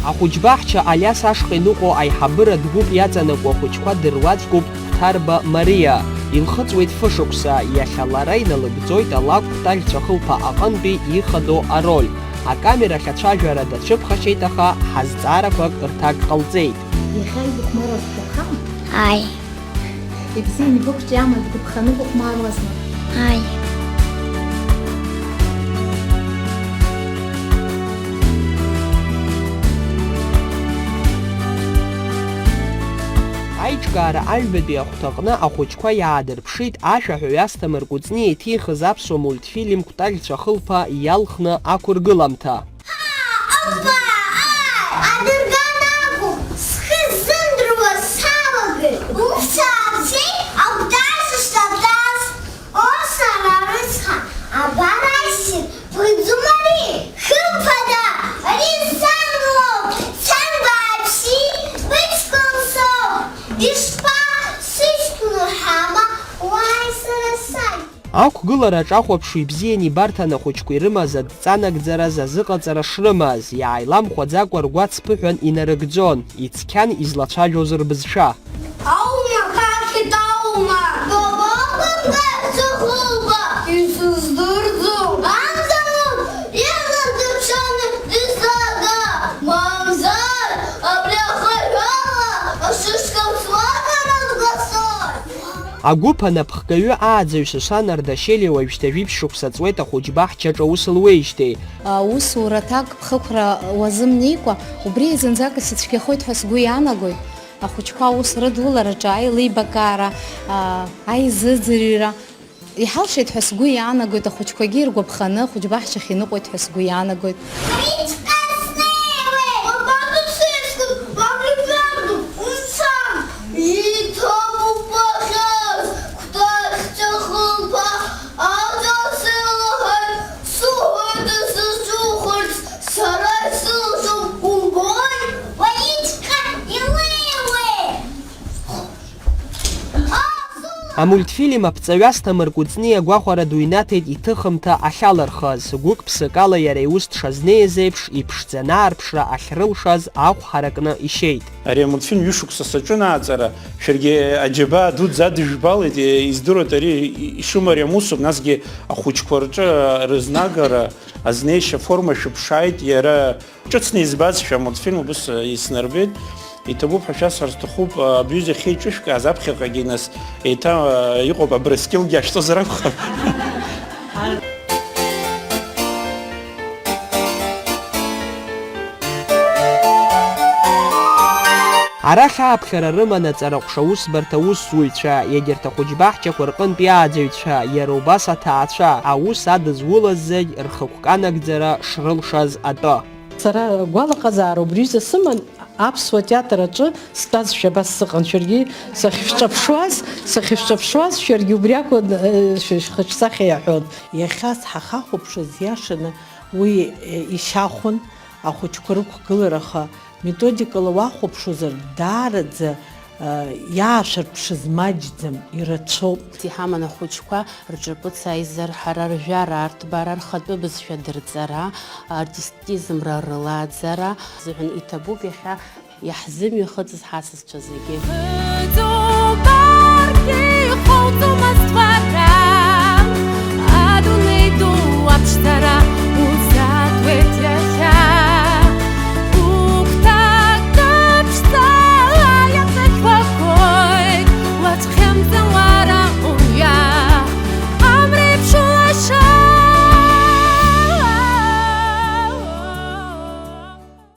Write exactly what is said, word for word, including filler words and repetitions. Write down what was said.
Ахәыҷбаҳча Алиас ашҟа иныҟәо аиҳабыратә гәыԥ иаҵанакуа ахәыҷқәа дыруаӡәкуп Қәҭарба Мариа. Илхыҵуеит фышықәса, иахьа лара иналыгӡоит алакә Кәтаӷь Цәахылԥа аҟынтәи ихадоу ароль. Акамерахь ацәажәара дацәыԥхашьеит, аха ҳазҵаарақәак рҭак ҟалҵеит. Иахьа ибыхәмаруа бҭаххама? Ааи. Ибзианы ибықәҿиама, бгәаԥханы быхәмаруазма? Ааи. Аиҿкаара аҩбатәи ахәҭаҟны ахәыҷқәа иаадырԥшит ашәаҳәаҩ Асҭамыр Кәыҵниа иҭихыз аԥсуа мультфильм Кәтаӷь Цәахылԥа иалхны ақәыргыламҭа. Опа! Ааи, адырган акәым, схы ззымдыруа салагеит. Уца абзеи, агәҭаҿы сатәаз. О, сара рыцҳа, абар ассир, бгӡума ари? Хымԥада, ари сан лоуп, сан бааԥси, быҷкәын соуп. Ишԥа, сыҷкәын уҳәама, уааи сара сахь. Ақәгылараҿ ахәаԥшҩы ибзиан ибарҭан ахәыҷқәа ирымаз адҵа нагӡараз азыҟаҵара шрымаз, иааиламхәаӡакәа ргәы ацԥыҳәан инарыгӡон, ицқьан излацәажәоз рбызшәа. Аума хахьит, аума! Бабоума бгәаҳәшьа хәылба? Исыздырӡом! Амзароуп, ирлас дырҽаны дысзаага! Мамзар, абри ахаҳәала ашышкамс уаҟара дгасоит! Агәыԥ анапхгаҩы ааӡаҩ Сусана Ардашьелиа уажәшьҭа жәиԥшь шықәса ҵуеит ахәыҷбаҳчаҿ аус луеижьҭеи. Аусура аҭакԥхықәра уазымнеикәа, убри зынӡак исыцәгьахоит ҳәа сгәы иаанагоит. Ахәыҷқәа аус рыдулараҿы аилибакаара, а, аизыӡырҩра иҳалшеит ҳәа сгәы иаанагоит, ахәыҷқәагьы иргәаԥханы ахәыҷбаҳчахь иныҟәоит ҳәа сгәы иаанагоит. Ари ҵкыс неиуеит! Уабану сыҷкәын, уаб ибаргу, умцан! Иҭабуп бахьаз, Кәтаӷь Цәахылԥа, аҵәа сеилаҳәа, суҳәоит дысзыҿухырц, сара исылшом, умбои? Уаиҵәҟьа илеиуеит! Амультфильм аԥҵаҩы Асҭамыр Кәыҵниа агәахәара ду инаҭеит иҭыхымҭа ахьалырхыз, гәык-ԥсыкала иара иус дшазнеиз еиԥш, иԥшӡа анаарԥшра ахьрылшаз ахә ҳаракны ишьеит. Ари амультфильм ҩышықәса саҿын ааҵара, шәаргьы аџьабаа дуӡӡа адыжәбалеит, издыруеит ари ишымариам усуп, насгьы ахәыҷқәа рҿы рызнагара, азнеишьа аформа шәыԥшааит, иара Ҿыцны избазшәа, амультфильм убыс, э, иснарбеит. Иҭабуп ҳәа шәасҳәар сҭахуп, э, абҩыза хьеиҿышәкааз аԥхьаҟагьы, нас, еиҭа, э, иҟоуп, Абрыскьылгьы ашәҵозар акәхап. Арахь ааԥхьара рыман аҵараҟәша усбарҭа аусзуҩцәа, егьырҭ ахәыҷбаҳчақәа рҟынтә иааӡаҩцәа, иара убас аҭаацәа, аус адызулаз зегь рхықәкы анагӡара шрылшаз атәы. Сара агәалаҟазаара убриҩыза сыман, аԥсуа театр аҿы стәазшәа абас сыҟан, шәаргьы сахьышәҿаԥшуаз, сахьышәҿаԥшуаз, шәаргьы убри акәын, э, шәы-, шәхаҿсахьа иаҳәон. Иахьа сҳахахәаԥшыз, иашаны уи, э, ишьахәын, ахәыҷқәа рықәгылара, аха методикала уахәаԥшуазар, даараӡа, э, иаашәырԥшыз маҷӡам, ирацәоуп. Иҳаман ахәыҷқәа рҿаԥыц аизар, ҳара ржәара арҭбаара, рхатәы бызшәа дырҵара, артистизмра рылаӡара азыҳәан иҭабуп иахьа иаҳзымҩахыҵыз ҳасасцәа зегьы. Ӡубаргьы ихоуҵомызт уара, адунеи ду аԥшӡара узаҭуеит.